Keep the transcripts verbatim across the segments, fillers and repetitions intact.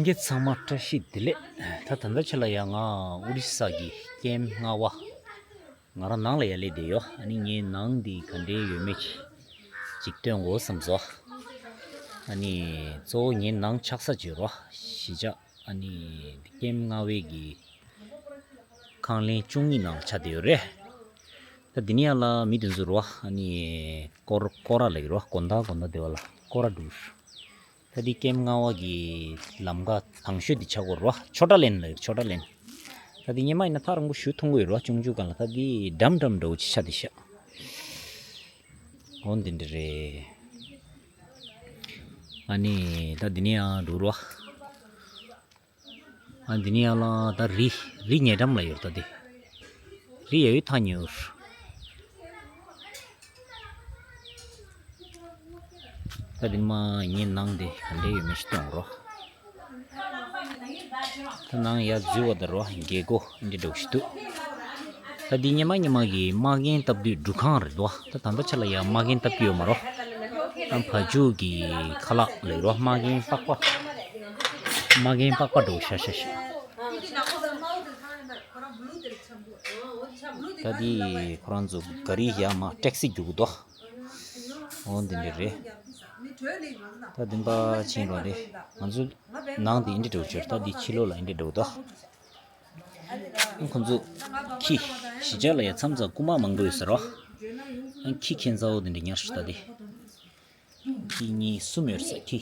ཁྱེད་ཚང་མ་བཀྲ་ཤིས་བདེ་ལེགས། ད་ད་ལྟ་ཆ་ལ་ཡ་ང་ཨོ་རི་ས་གི་ཀེམ་ལྔ་པ། ང་རང་ནང་ལ་ཡ་སླེབས་བསྡད་ཡོད། ཨ་ནི་ངའི་ནང་འདི་ག་འདྲས་ཡོད་མེད་ཅིག་སྟོན་དགོས་བསམ་སོང་། ཨ་ནི་གཙོ་བོ་ངའི་ནང་ཆགས་ས་ཅིག་རོ་གཞིས་ཆགས། ཨ་ནི་ཀེམ་ལྔ་པའི་གི་ཁང་ལན་བཅུ་གཉིས་ནང་ཆགས་བསྡད་ཡོད་རེད། ད་འདི་ནས་ཡར་ལ་མི་དེ་ཚོ་རོ། ཨ་ནི་སྐོར་སྐོར་ར་ལ་ཡོད་རོ། དགོང་དག་དགོང་དག་དེ་བ་ལ་སྐོར་ར་འགྲོ། ད་འདི་ཀེམ་ལྔ་པ་གི་ལམ་ཁ་དང་ཤོས་འདི་ཆགས་ཀྱི་ཡོད་རོ། ཆོ་ཊ་ལེན་ལ་ཡོད། ཆོ་ཊ་ལེན། ད་འདི་སྔོན་མ་ཡིན་ན་ཐག་རིང་པོ་ཞིག་མཐོང་གི་ཡོད་རོ། ཅུང་ཅུང་སྒང་ལ། ད་འདི་འགྲམ་འགྲམ་འདྲ་བོ་ཅིག་ཆགས་བསྡད་ཤག་འོ་འདི་འདྲ་རེད། ཨ་ནི་ད་འདི་ནས་ཡར་འགྲོ་རོ། ཨ་འདི་ནས་ཡར་ལ་ད་རི་རི་ཉེ་འགྲམ་ལ་ཡོད་ད་དེ། རི་ཡ་ཡོད་ཐག་ཉེ་བོ། ད་འདི་མ་ངའི་ནང་དེ་ག་འདྲས་ཡོད་མེད་ཞིག་སྟོན་རོ། ད་ནང་ཡར་འཛུལ་བ་ད་རོ། རྒྱལ་སྒོ་འདི་འདྲ་བོ་ཞིག་འདུག་ད་འདི་སྔོན་མ་སྔོན་མ་གི་དམག་འཁྱུག་བཏབ་དུས་སྒྲུབ་ཁང་རེད་དོ། ད་ད་ལྟ་ཆ་ལ་ཡ་དམག་འཁྱུག་བཏབ་ཀྱི་ཡོད་མ་རོ། ཨ་བ་ཕྱུགས་ཀྱི་ཁ་ལག་ལེགས་རོ། དམག་འཁྱུག་པགས་པ། དམག་འཁྱུག་པགས་པ་འདྲ་བོ་ཤ་ཤ་ཤ། ད་འདི་ཁོ་རང་ཚོ་ག་རི་ཡ་མ་ཊེག་སི་རྒྱུག་གི་འདུག་འོ་འདི་འདྲ་རེད། ད་འདི་པ་ཕྱིན་རོགས་རེད། ང་ཚོ་ནང་དེ་འདི་འདྲ་བོ་བྱོས། ད་འདི་ཕྱི་ལོགས་ལ་འདི་འདྲ་བོ་འདུག་ཁོང་ཚོ་ཁྱི་གཞིས་ཆགས་ལ་ཡ་མཚམས་མཚམས་རྐུན་མ་མང་པོ་ཡོད་ས་རོ། ཁྱི་ཁྱད་མཚར་པོ་འདི་འདྲ་ཉར་ཤག་ད་འདི། ཁྱི་གཉིས་གསུམ་ཡོད་ས་ཁྱི།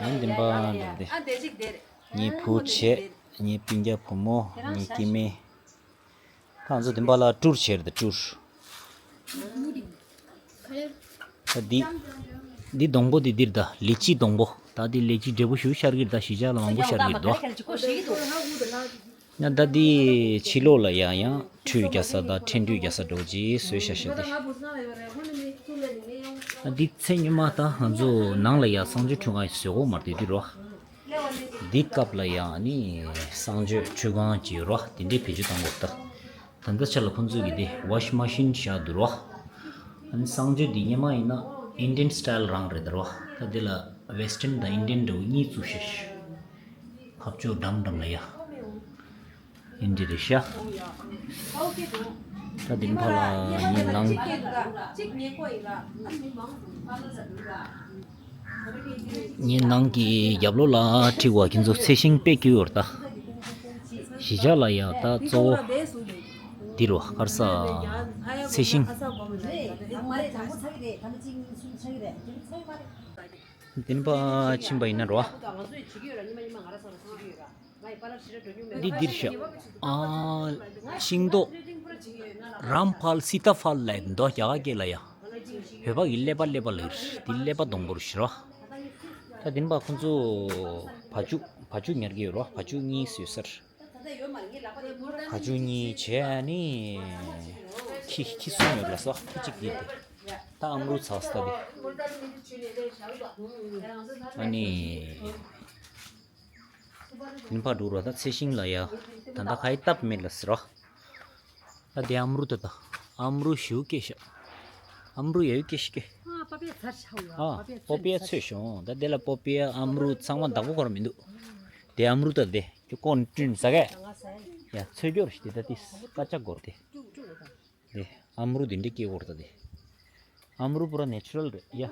ཡང་འདི་པ་འདི་འདི། ངའི་བུ་བྱས། ངའི་སྤུན་ཀྱག་བུ་མོ། ངའི་སྐྱེ་དམན། ད་ང་ཚོ་འདི་པ་ལ་ཊུར་བྱས་རེད་ད་ཊུར། ད་འདི། འདི་སྡོང་པོ་འདི་འདིར་ད་ལི་ཅི་སྡོང་པོ། ད་འདི་ལི་ཅི་འབྲས་བུ་ཞིག་ཤར་གྱི་རེད། ད་གཞིས་ཆགས་ལ་མང་པོ་ཤར་གྱི་རེད་དོ། ཡང་ད་འདི་ཕྱི་ལོགས་ལ་ཡང་ཡང་ཁྲུས་རྒྱག་ས་དང་ཁྲེང་ཏུའུ་རྒྱག་ས་འདྲ་བོ་ཅིག་བཟོས་བཞག་ཤག་འདི། འདི་ཚེ་སྔོན་མ་ད་ང་ཚོ་ནང་ལ་ཡང་གསང་སྤྱོད་ཁྲུས་ཁང་བཟོས་ཡོད་མ་རེད་དེ་འདི་རོ། འདི་སྐབས་ལ་ཡང་ནི་གསང་སྤྱོད་ཁྲུས་ཁང་ཅིག་རོ། དེ་འདྲའི་བེད་སྤྱོད་བཏང་གི་ཡོད་ད། ད་ལྟ་ཆ་ལ་ཁོང་ཚོས་ཀྱི་དེ་ཝོཤ་མ་ཤིན་བཞག་འདུག་རོ། ཨ་ནི་གསང་སྤྱོད་འདི་སྔོན་མ་ཡིན་ན་ཨིན་ཌི་ཡན་སི་ཊའིལ་རང་རེད་ད་རོ། ད་འདི་ལ་ཝེ་སི་ཊརན་དང་ཨིན་ཌི་ཡན་འདྲ་བོ་གཉིས་བཙུགས་ཤག་ཕར་ཕྱོགས་འགྲམ་འགྲམ་ལ་ཡ། ཨིན་འདི་རེད་ཤག་ད་འདི་ཕར་ལ་ངའི་ནང་། ངའི་ནང་གི་རྒྱབ་ལོགས་ལ་ཁྲིད་པ་ཁྱེད་ཚོ་ཚལ་ཞིང་དཔེ་སྐྱིད་པོ་རེད་ད། གཞིས་ཆགས་ལ་ཡ་ད་གཙོ་བོ་འདི་རོ། ག་རེ་ཟ། ཚལ་ཞིང་། འདི་ནས་ཕར་ཕྱིན་པ་ཡིན་ན་རོ། འདི་འདིར་ཤག་ཨ། ཤིང་ཏོག་རམ་ཕལ་སི་ཏ་ཕལ་ལབ་འདུག་རྒྱ་གར་སྐད་ལ་ཡ། བོད་པ་གི་ཀླད་པ་ཀླད་པ་ལབ་ཀྱི་རེད། འདི་ཀླད་པ་སྡོང་པོ་རེད་ཤག་རོ། ད་འདི་ནས་ཕར་ཁོང་ཚོ་བ་ཕྱུགས་བ་ཕྱུགས་ཉར་གྱི་ཡོད་རོ། བ་ཕྱུགས་གཉིས་ཡོད་ས་རེད། བ་ཕྱུགས་གཉིས་བྱས་ནི། ཁྱི་ཁྱི་གསུམ་ཡོད་ལ་སོ། ཁྱི་གཅིག་འདི་དེ། ད་ཨམ་རུ་ཚ་སྟ་དེ། ཨ་ནི། ཡིན་པ་འགྲོ་རོགས། ད་ཚལ་ཞིང་ལ་ཡ། ད་ད་ཁ་ཡི་སྟབས་མེད་ལ་ཟེར་རོ། ད་དེ་ཨམ་རུ་ད་ད། ཨམ་རུ་ཞུ་སྐད་ཤ། ཨམ་རུ་ཡ་ཡུ་སྐད་ཤ་སྐད། ཨ། པོ་པི་ཡ་ཚོས་བྱུང་། ད་དེ་ལ་པོ་པི་ཡ་ཨམ་རུ་ཚང་མ་བདག་པོ་ཁོ་ར་མི་འདུག་དེ་ཨམ་རུ་ད་དེ་ཁྱོད་ཀོན་ཀྲིན་ཟ་གས། ཡ་ཚོས་སྐྱོར་ཤ་དེ་ད་དེ་སྐ་ཅག་གོར་དེ། དེ་ཨམ་རུ་དེ་འདྲ་སྐྱེ་གོར་ད་དེ། ཨམ་རུ་པུ་ར་ནེ་ཅུ་རལ་རེད་ཡ།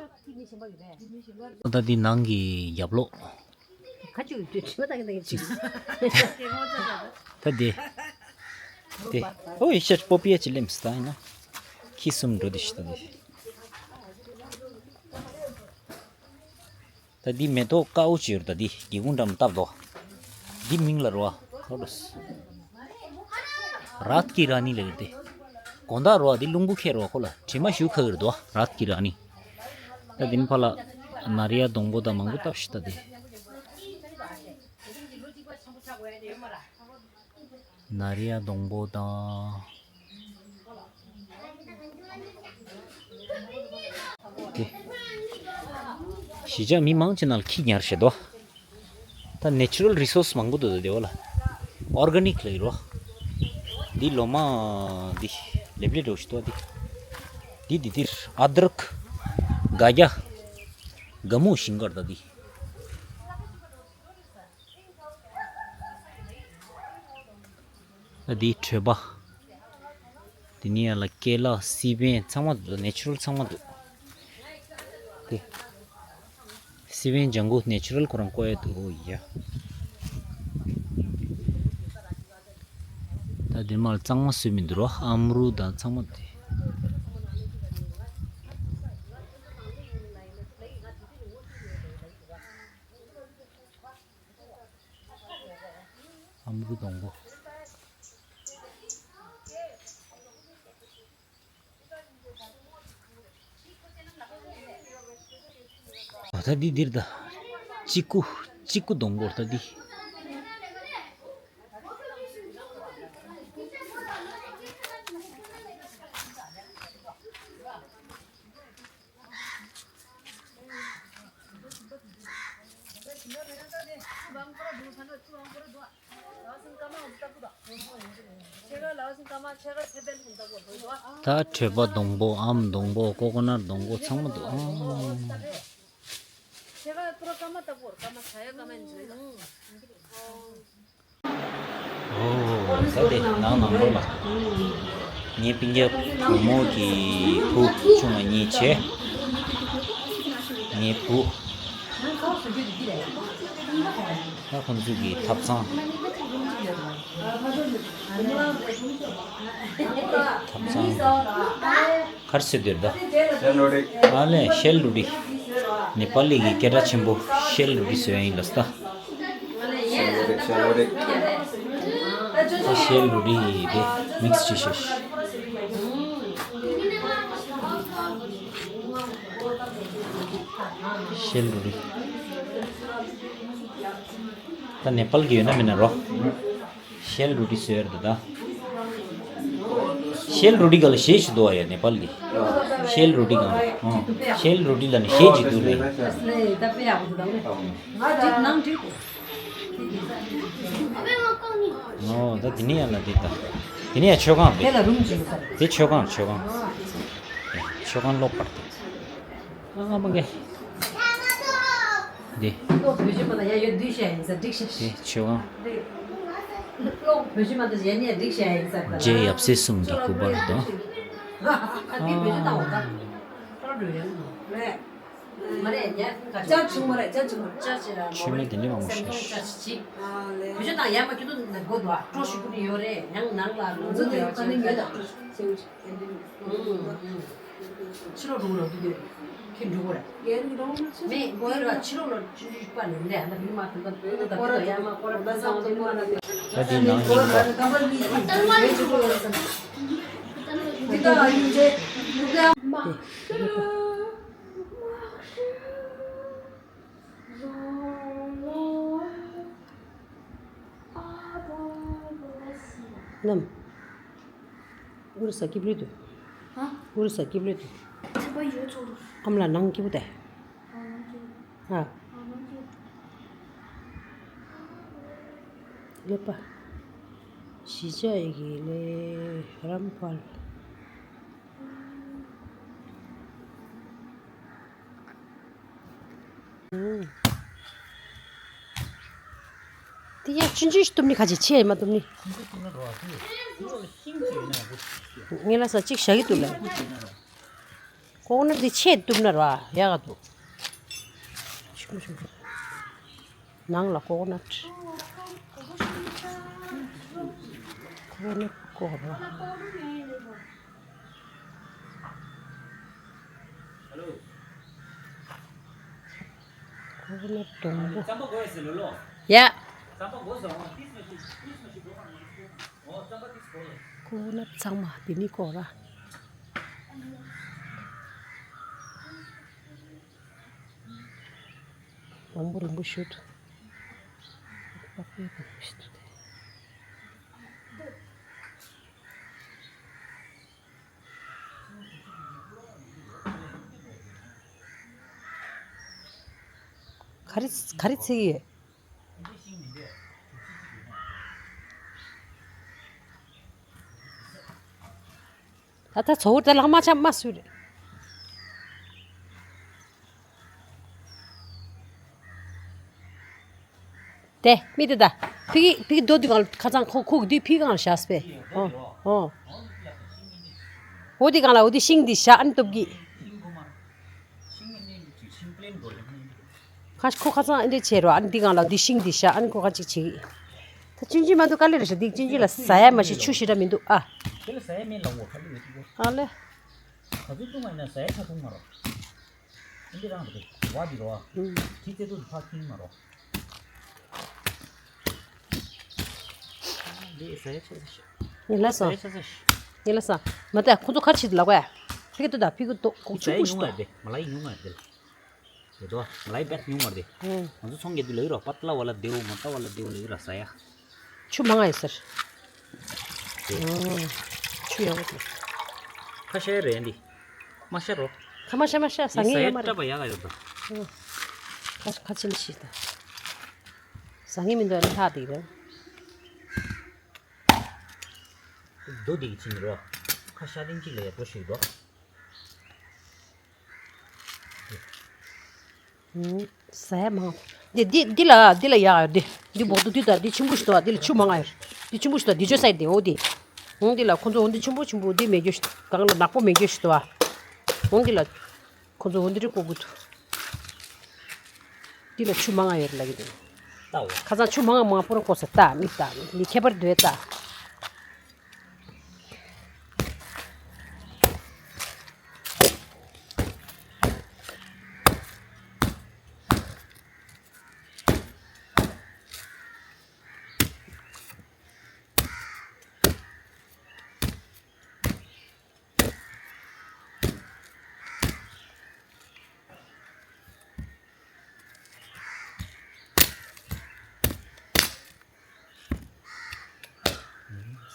ད་འདི་ནང་གི་རྒྱབ་ལོགས། ཁ་ཅིག་དྲི་མ་བཏང་གི་འདུག་ད་འདི། དེ། ཨོ་ཡེ་ཤར་པོ་པི་ཡ་ཅི་ལེམ་སི་ད་ཡིན་ན། ཁྱི་གསུམ་འགྲོ་དེ་ཤི་ད་འདི། ད་འདི་མེ་ཏོག་དཀར་པོ་ཅིག་ཡོད་རེད། ད་འདི་སྒེའུ་ཁུང་འགྲམ་བཏབ་དོ། འདི་མིང་ལ་རོ་ཨ། ཁོ་རོ་སི། རཱཐ་ཀི་རཱ་ནི་ལབ་ཡོད་དེ། དགོང་དག་རོ་ཨ། འདི་རླུང་བུ་ཁྱེར་རོ་ཨ། ཁོ་ལ་དྲི་མ་ཞུ་ཁ་ཡོད་རེད་དོ། རཱཐ་ཀི་རཱ་ནི། ད་འདི་ནས་ཕར་ལ་ནཱ་རི་ཡལ་སྡོང་པོ་དང་མང་པོ་བཏབ་ཤི་ད་དེ། ནཱ་རི་ཡལ་སྡོང་པོ་དང་། དེ། གཞིས་ཆགས་མི་མང་ཆེ་ནང་ལ་ཁྱི་ཉར་བྱེད་དོ། ད་ནེ་ཅུ་རལ་རི་སོར་སི་མང་པོ་འདུག་ད་དེ་བ་ལ། ཨོར་ག་ནིག་ལབ་ཀྱི་རོ། འདི་ལོ་མ་འདི་ལེབ་ལེབ་འདྲ་བོ་ཞིག་འདུག་འདི། འདི་འདི་འདིར་ཨ་དྲག་སྒ་རྒྱ། སྒ་སྨུག་ཞིང་ཁར་ད་འདི། འདི་གྲོད་པ། དེ་ནས་ཡར་ལ་ཀེ་ལ་སི་པན་ཚང་མ་འདུག་ནེ་ཆུ་རལ་ཚང་མ་འདུག་དེ། སི་པན་ལྗང་གུ་ནེ་ཆུ་རལ་ཁོ་རང་བཀོད་ཡ་འདུག་ཨོ་ཡ། ད་འདིར་མར་གཙང་མ་བཟོས་མི་འདུག་རོ། ཨམ་རུ་དང་ཚང་མ་དེ། ཨམ་རུ་སྡོང་པོ། ཨ་ད་འདི་འདིར་ད། ཅི་ཀུ། ཅི་ཀུ་སྡོང་པོ་ད་འདི། ད་གྲོད་པ་སྡོང་པོ། ཨམ་སྡོང་པོ། ཀོ་ཀོ་ནཊ་སྡོང་པོ་ཚང་མ་འདུག་ཨང་། ཨོ། ད་དེ་ནང་ནང་ལོགས་ལ། ངའི་སྤུན་ཀྱག་བུ་མོ་གི་བུ་ཆུང་བ་གཉིས་བྱས། ངའི་བུ། ད་ཁོང་ཚོ་གི་ཐབ་ཚང་། ཐབ་ཚང་། ག་རེ་ཟེར་འདོད་ད། ཤེལ་རུ་ཊི། ཨ་ལས་ཤེལ་རུ་ཊི། ནེ་པ་ལི་གི་སྐད་གྲགས་ཆེན་པོ་ཤེལ་རུ་ཊི་བཟོ་ཡ་ཡིན་ལབ་སོང་ད། ཤེལ་རུ་ཊི་དེ་མིག་སི་བྱེད་ཤེས། ཤེལ་རུ་ཊི། ད་ནེ་པཱལ་གྱི་ཡོད་ན་མིན་ན་རོ། ཤེལ་རུ་ཊི་ཟེར་འདུག་ད། ཤེལ་རུ་ཊི་ག་ལ་གཞས་ཤིག་འདུག་ཨ་ཡ་ནེ་པཱལ་གི། ཤེལ་རུ་ཊི་གང་རེད། ཨོ། ཤེལ་རུ་ཊི་ལ་ནི་གཞས་ཅིག་འདུག་རེད། ཨོ་ད་དེ་ནི་ཡང་ལ་དེ་ད། དེ་ནི་ཡང་མཆོད་ཁང་རེད། དེ་མཆོད་ཁང་། མཆོད་ཁང་། མཆོད་ཁང་ལོགས་པར་དེ། ཨ་མ་གེ། འདི། ཀློག་བོད་ཆུ་མ་དང་ཡ་ཡོད་འདུས་བཤད་ཡིན་ས་འགྲིག་ཤག་དེ་ཆོས་ཁང་། ཀློག་བོད་ཆུ་མ་དང་ཡ་ནས་འགྲིག་བཤད་ཡིན་ས་ད། རྗེ་ཡབ་སྲས་གསུམ་གྱི་སྐུ་པར་དང་། ཨ་འདི་བོད་ཆུ་བཏང་བ་ད། ཁོ་ར་འགྲོ་ཡ་མ་རེད། ཇ་ཆུང་མ་རེད། ཇ་ཆུང་མ་རེད། ཇ་ཆེ་ར་ཆུ་མེད་དེ་འདྲ་མང་པོ་ཤ་ཅ་ཅིག་བོད་ཆུ་དང་ཡ་མ་ཁྱོད་ཚོ་འགོ་འདུག་ཨ། སྤྲོ་ཞིག་ཀུ་ནི་ཡོད་རེད། ཡང་ནང་ལ་ང་ཚོ་དེ་ད་ནི་ཉོས་དང་སྤྲོ་ཞིག་ཟེར་བ་ཅིག་ཕྱི་ལོགས་འགྲོ་དགོས་ར། འདུག་དེ་ཁྱེད་འགྲོ་དགོས་ར། མེད་འགྲོ་མ་ཆེ། མེད་འགྲོ་ར། ཕྱི་ལོགས་ལ་ཆུ་ཆུ་པ་ནས་ལས་ཧ་ན་མི་མ་དེ་ད་བོད་ད་བོད་ད་ཡ་མ་ཀོ་ར་བོད་ཚང་མ་མི་མ་ན་དེ། ད་དེའི་ནང་ཡིན་པ། འདི་ད་ཡིན་ཚེ། ནམ། ཨུ་རུ་ས་ཀིབ་ལི་དུ། ཧ། ཨུ་རུ་ས་ཀིབ་ལི་དུ། ཚེ་པ་ཡོད་ཚོགས་དུ། ཨམ་ལ་ནང་སྐྱིད་པོ་དེ། ཨ་ནང་སྐྱིད། ཨ། ཨ་ནང་སྐྱིད། ཀླད་པ། གཞིས་ཆགས་ཡི་གེ་ལས་རམ་ཕལ། དེ་ཡང་ཆུང་ཆུང་ཞིག་གཏུབ་ནི། ཁ་ཅིག་ཆེ་མ་གཏུབ་ནི། ངས་ལ་ས་གཅིག་བཞག་གི་འདུག་ལ། ཀོ་ཀོ་ནཊ་དེ་ཆེ་གཏུབ་ན་ར་ཡག་ག་འདུག་ཆུང་ཆུང་། ནང་ལ་ཀོ་ཀོ་ནཊ། ཀོ་ཀོ་ནཊ་ཀོ་ར། ཀོ་ཀོ་ནཊ་སྡོང་པོ། ཡ། ཀོ་ཀོ་ནཊ་ཚང་མ་དེ་ནི་ཀོ་ར། སྡོང་པོ་རིང་པོ་ཞིག་འདུག་པགས་པའི་སྡོང་པོ་ཞིག་འདུག་སྟེ། ག་རེ་ག་རེ་ཚིག་ཡོད། ད་ལྟ་ཚོ་བོ་དེ་ལག་མ་ཆ་མ་སུ་རེད། དེ་མི་དེ་ད། ཕི་གི་ཕི་གི་རྡོ་དེ་གང་ལ་ཁ་ཚང་ཁོ་ཁོ་གི་དུས་ཕི་གང་ལ་བཞག་སྤེ། ཨོ་ཨོ། འོ་དེ་གང་ལ་འོ་དེ་ཤིང་དེ་བཞག་ཨ་ནི་སྟོབས་ཀྱིས། ཁ་ཁོ་ཁ་ཚང་ཨ་འདྲས་བྱས་རོ། ཨ་ནི་འདི་གང་ལ་འདི་ཤིང་འདི་བཞག་ཨ་ནི་ཁོ་ཁ་ཅིག་བྱེད་ཀྱི། ད་ཅུན་ཅུན་མ་འདུག་དཀའ་ལས་རེད་ཤག་འདི་ཅུན་ཅུན་ལ་ཟ་ཡ་མ་ཤེས་ཆུ་ཞེ་དྲག་མི་འདུག་ཨ། དེ་ལ་ཟ་ཡ་མེད་ལ་འོ་ཁ་ལུ་ཡོད་ཀྱི་གོ། ཨ་ལེ། ག་ཚོད་བཏུང་བ་ཡིན་ན་ཟ་ཡ་ཆ་བཏུང་མ་རོགས། ཨ་འདི་རང་རེད་བ་འདི་རོ། ཨུམ། ཁྱི་ཙེ་ཏུ་ཕ་ཁྱིང་མ་རོགས། འདི་ཟ་ཡ་ཆ་ཟ་ཤག་ཉི་ལ་སོང་། ཟ་ཡ་ཆ་ཟ་ཤག་ཉི་ལ་སོང་། མ་ལྟ་ཁོ་ཚོ་ཁ་ཕྱིར་ལབ་གས། ཕི་གི་ཏུ་ད་ཕི་གི་ཏུ་ཁོ་ཆུང་ཀུ་ཞིག་ཏུ། མ་ལ་ཡི་ཉུང་ང་རེད། དེ་ཚོ་ལའི་བེད་ཉུང་མ་རེད། ཨང་། ང་ཚོ་ཚོང་རྒྱག་དུས་ལ་ཡོད་ར་པ་ཏ་ལ་བ་ལ་དེའུ་མ་ཏ་བ་ལ་དེའུ་ལ་ཡོད་ར་ཟ་ཡ། ཆུ་མང་ང་ཡོད་ཟེར། དེ། ཨང་། ཆུ་ཡག་པོ་འདུག་ཁ་ཤས་རེད་འདི། མ་ཤ་རོ། ཁ་མ་ཤ་མ་ཤ་ཟ་ངེས་ཡོད་མ་རེད། ཁ་ཁ་ཆེན་ཞིག་ད། ཟ་ངེས་མི་འདུག་ཨ་ནི་ལྷག་དེ་རེད། རྡོ་དེ་གི་ཕྱི་ནི་རོ། ཁ་ཤ་རིང་གཅིག་ལ་ཡ་རྡོ་ཞིག་རོ། ཟས་མང་། འདི་འདི་འདི་ལ་འདི་ལ་ཡག་ཡོད་འདི། འདི་འབོག་ཏུ་འདི་དང་འདི་ཆུང་ཀུ་ཞིག་འདུག་འདི་ལ་ཆུ་མང་ང་ཡོད། འདི་ཆུང་ཀུ་ཞིག་འདུག་འདི་ཆུ་སའི་འདི་འོ་འདི། འོ་འདི་ལ་ཁོ་ཚོ་འོ་འདི་ཆུང་པོ་ཆུང་པོ་འདི་མེད་རྒྱུ་ཞིག་གང་ལ་ནག་པོ་མེད་རྒྱུ་ཞིག་འདུག་འོ་འདི་ལ་ཁོ་ཚོ་འོ་འདི་རི་ཀོ་གུ་འདུག་འདི་ལ་ཆུ་མང་ང་ཡོད་ལ་གི་འདུག་ལྟ་འོ། ཁ་སང་ཆུ་མང་ང་མང་པོ་ར་ཀོ་ས་ལྟ་མི་ལྟ་མི་ཁྱད་པར་འདུག་ལྟ།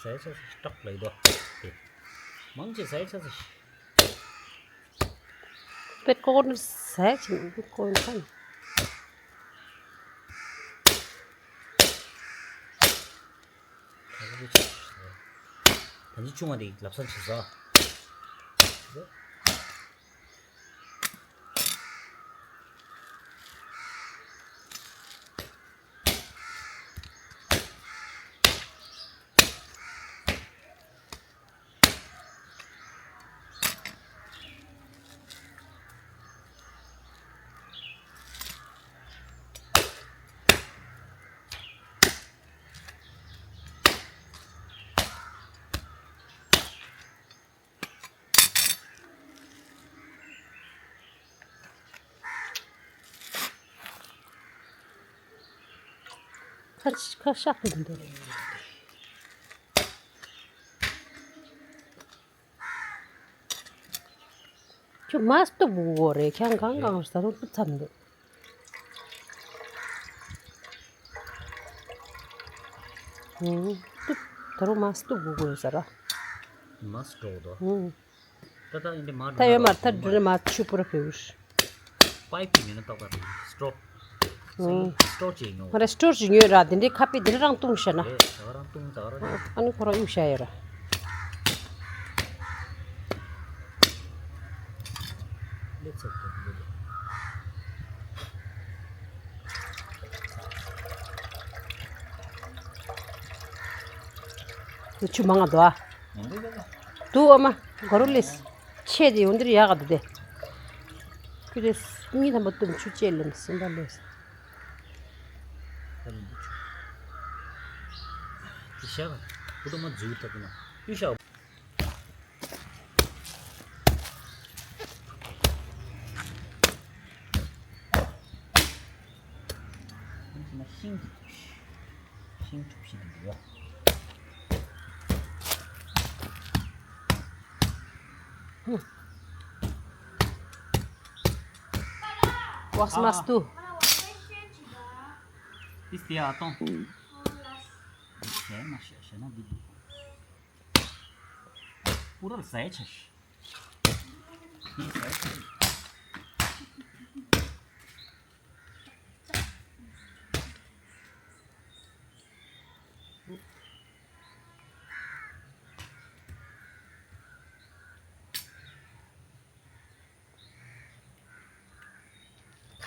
ཟས་ཆ་ཟིག་སྐྲག་ལ་ཡོད་དོ། དེ། མང་ཆེ་ཟས་ཆ་ཟིག་པེད་ཀོ་ཀོ་ནི་ཟས་ཆེ་ནི་པེད་ཀོ་ནི་ཁ་ནི། ད་ནི་ཆུང་བ་དེ་ལབ་སར་ཆེ་ཟ། ཁ་ཁ་ཤག་ཏུ་འདུག་ཁྱོད་མ་སྟུག་དགོས་རེད། ཁྱང་གང་གང་ཟ་རུ་སྟུག་ཚར་འདུག་ཨུང་། སྟུག་ད་རུང་མ་སྟུག་དགོས་དགོས་ཟེར་ར། མ་སྟུག་དོ། ཨུང་། ད་ད་ཡིན་དེ་མ་ད་ཡོད་མ་ད་འགྲོ་རེ་མ་ཆུ་པུ་ར་ཕེ་བུར། པའི་པི་མེད་ན་ཏོག་ཏོག་སི་ཊོག་སི་ཊོག་ཅིག་ཉོ། ང་ར་སི་ཊོག་ཅིག་ཉོས་ར་དེ་འདྲའི་ཁ་པེ་དེ་འདྲ་རང་བཏུང་ཤ་ན། རེད་ད་ག་རང་བཏུང་ད་ག་རང་། ཨ་ནི་ཁོ་རང་གཡུག་ཤ་ཡོད་ར། ལེ་ཚོགས་ཀྱི་འདུག་དེ་ཆུ་མང་ང་འདུག་ཨ། འདུག་ཨ་མ། གོ་རུ་ལེས། ཆེ་དེ་འོ་འདིར་ཡག་ག་འདུག་དེ། ཁྱོད་དེ་གཉིས་ཐམ་པ་བཏུམ་ཆུ་བཅད་ལེམ་སིམ་པ་ལེས། དེ་ཤ་བུ་དུ་མ་འཛུལ་ཐུབ་ན་དུ་ཤ། ཤིང་ཤིང་གྲུབ་ཤིང་འདུག་ཡོ། ཝགས་མ་སྟུ། ཏིས་ཏི་ཡ་ཏོང་། ཞེ་མ་ཞེ་ཞེ་ན་འདི་འདུག་པུ་ར་ཟས་ཆ་ཤི།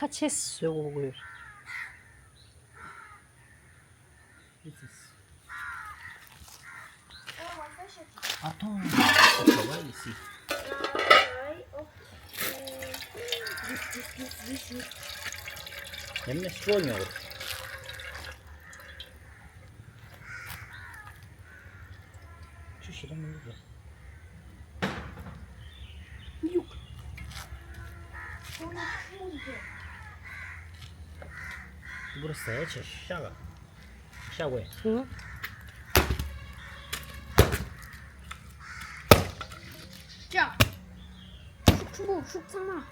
ཁ་ཆེ་བཟོ་དགོས། ཨ་ཐོང་། བ་ཡི་སི། ཡང་ན་སྤྲོ་ཉོ། ཆུ་ཞེ་དྲག་མི་འདུག་གས། ཡུག་ཁོ་ན་ཁྱོད་ཀྱི། ཁོ་ར་ཟས་ཆེ་ཤ་ག་ཤ་བས། ཧུང་། ཅག་ཤུགས་ཆུང་པོ་ཤུགས་ཚང་མ།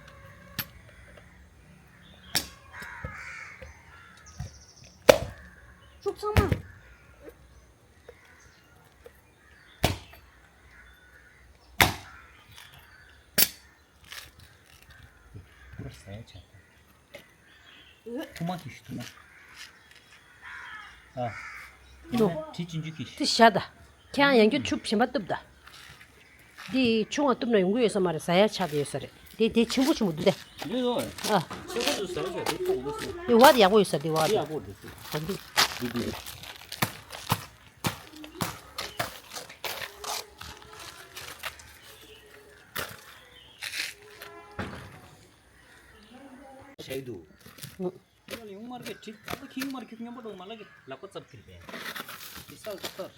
ཤུགས་ཚང་མ། ཁུར་ཟས་ཆགས། ཐུག་མ་ཐུག་ཤི་ཐུག་མ། ཨ། ནོ། དྲི་ཆུང་ཆུང་གིས། དེ་བཞག་ད། ཁྱེད་རང་ཡང་བསྐྱར་ཆུ་གཞན་པ་གཏུབ་ད། འདི་ཆུང་བ་གཏུབ་ན་ཡོང་གི་ཡོད་ས་མ་རེད། ཟ་ཡ་ཆགས་ཀྱི་ཡོད་ས་རེད། དེ་དེ་ཆེན་པོ་ཆེན་པོ་འདུག་སྟེ། འདི་ལོ། ཨ། ཆེན་པོ་འདུག་ཟ་ཡ་ཆགས་དེ་ཐུག་འདུག་ཟེར། དེ་བ་དེ་ཡག་པོ་ཡོད་ས་དེ་བ་དེ། དེ་ཡག་པོ་འདུག་ཟེར། ད་འདི། འདི་འདི། ཆགས་འདུག་ཨ། ཡོང་མར་གྱི་གྲིབ་ཀ་ཁིང་མར་ཁྱུག་སྙོམས་པོ་འགྲོ་མ་ལ་གི་ལག་པ་ཙབ་ཁིར་པས། དེ་སལ་ཏར།